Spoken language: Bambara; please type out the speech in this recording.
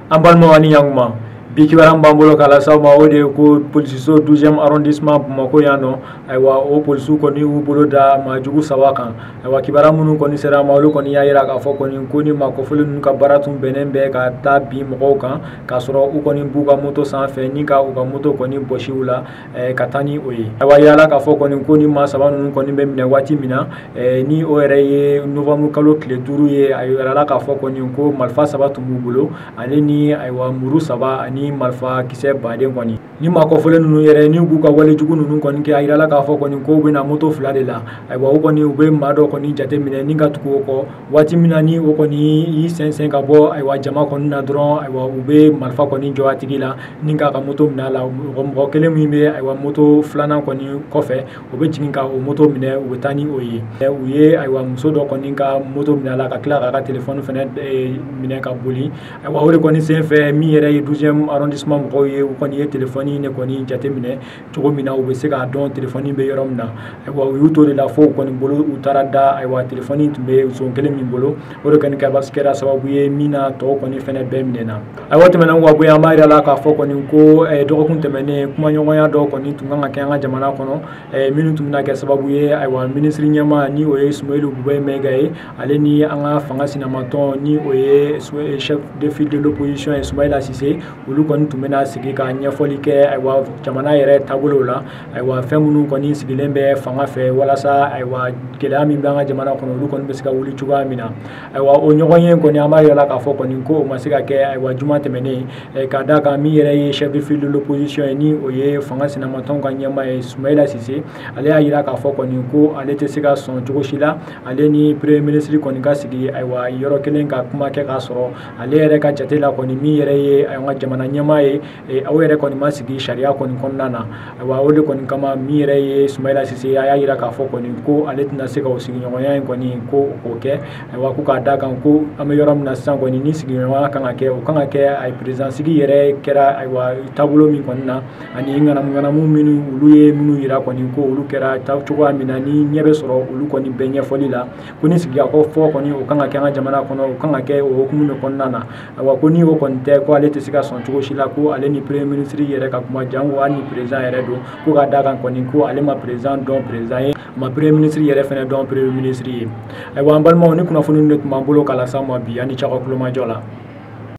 An balimaw ani ɲankuma, bi kibaruya b'an bolo k'a lase aw ma, o de ye ko polisiso 12e arrondissement Bamakɔ yan nɔ, ayiwa, o polisiw kɔni y'u bolo da maajugu saba kan. Ayiwa, kibaruya minnu kɔni sera ma, olu kɔni y'a jira k'a fɔ kɔni ko ni maa kɔfɔlen ninnu ka baara tun bɛnnen bɛ ka taa bin mɔgɔw kan, k'a sɔrɔ u kɔni b'u ka moto sanfɛ ni ka u ka moto kɔni bɔsi u la ka taa ni o ye. Ayiwa, yirala k'a fɔ kɔni ko ni maa saba ninnu kɔni bɛ minɛ waati min na, ni o yɛrɛ ye novembre kalo tile 5 ye, a yirala k'a fɔ kɔni ko marifa 3 tun b'u bolo, ale ni ayiwa muru 3 ani marifa kisɛ baden kɔni. Ni maa kɔfɔlen ninnu yɛrɛ ni b'u ka walejugu ninnu kɔni kɛ, a yirala k'a fɔ kɔni ko u bɛna moto 2 de la. Ayiwa, o kɔni u bɛ maa dɔ kɔni jate minɛ ni ka tugu o kɔ, waati min na ni o kɔni y'i sɛnsɛn ka bɔ ayiwa jama kɔni na dɔrɔn, ayiwa, u bɛ marifa kɔni jɔ a tigi la ni k'a ka moto minɛ a la. Mɔgɔ kelen min bɛ ayiwa moto filanan kɔni kɔfɛ, o bɛ jigin ka o moto minɛ, u bɛ taa ni o ye. U ye ayiwa muso dɔ kɔni ka moto minɛ a la, ka tila k'a ka telefɔni fɛnɛ minɛ ka boli. Ayiwa, o de kɔni senfɛ, min yɛrɛ ye 12e arrondissement mɔgɔw ye, u kɔni ye telefɔni ne kɔni jate minɛ cogo min na u bɛ se k'a dɔn telefɔni bɛ yɔrɔ min na. Ayiwa, u y'u to de la fo u kɔni bolo u taara da, ayiwa, telefɔni tun bɛ zon kelen min bolo, o de kɔni kɛra sababu ye min na tɔw kɔni fɛnɛ bɛɛ minɛna. Ayiwa, tɛmɛnen ka bɔ yen, an b'a yira la k'a fɔ kɔni ko dɔgɔkun tɛmɛnen, kumaɲɔgɔnya dɔw kɔni tun kan ka kɛ an ka jamana kɔnɔ, minnu tun bɛna kɛ sababu ye, ayiwa, minisiri ɲɛmaa ni o ye Soumeylou Boubèye Maïga ye, ale ni an ka fanga sinamatɔn ni o ye chef de file de l'opposition ye, Soumaïla Cissé, olu kɔni tun bɛna sigi ka ɲɛfɔli kɛ, ayiwa, jamana yɛrɛ taabolo la, ayiwa, fɛn minnu kɔni sigilen bɛ fanga fɛ walasa, ayiwa, gɛlɛya min bɛ an ka jamana kɔnɔ, olu kɔni bɛ se ka wuli cogoya min na. Ayiwa, o ɲɔgɔn ye kɔni, an b'a yira la k'a fɔ kɔni ko o ma se ka kɛ, ayiwa, juma tɛmɛnen, ka d'a kan min yɛrɛ ye chef de file de l'opposition ye, ni o ye fanga sinamatɔnw ka ɲɛmaa ye, Soumaïla Cissé, ale y'a yira k'a fɔ kɔni ko ale tɛ se ka sɔn cogo si la ale ni premier ministre kɔni ka sigi, ayiwa, yɔrɔ kelen ka kuma kɛ, k'a sɔrɔ ale yɛrɛ ka jate la kɔni, min yɛrɛ ye an ka jamana ɲɛmaa ye, aw yɛrɛ kɔni ma sigi sariya kɔni kɔnɔna na. Ayiwa, o de kɔni kama, min yɛrɛ ye Soumaïla Cissé, a y'a yira k'a fɔ kɔni ko ale tɛna se ka o sigiɲɔgɔnya in kɔni ko o kɛ. Ayiwa, ko k'a da kan ko an bɛ yɔrɔ min na sisan kɔni, ni sigiɲɔgɔnya kan ka kɛ, o kan ka kɛ a président sigi yɛrɛ kɛra, ayiwa, taabolo min kɔni na, ani ŋanamu minnu olu ye minnu yira kɔni ko olu kɛra cogoya min na, ni ɲɛ bɛ sɔrɔ olu kɔni bɛɛ ɲɛfɔli la, ko ni sigikafɔ fɔ kɔni o kan ka kɛ an ka jamana kɔnɔ, o kan ka kɛ o hukumu de kɔnɔna na. Ayiwa, ko ni o kɔni tɛ, ko ale tɛ se ka sɔn cogo si la ko ale ni premier ministre yɛrɛ ka kuma, jango hali ni président yɛrɛ don, ko ka da kan kɔni ko ale ma président dɔn président ye, a ma premier ministre yɛrɛ fɛnɛ dɔn premier ministre ye. Ayiwa, an balimaw, ni kunnafoni de tun b'an bolo k'a lase aw ma bi, an ni cɛ ka kulomajɔ la.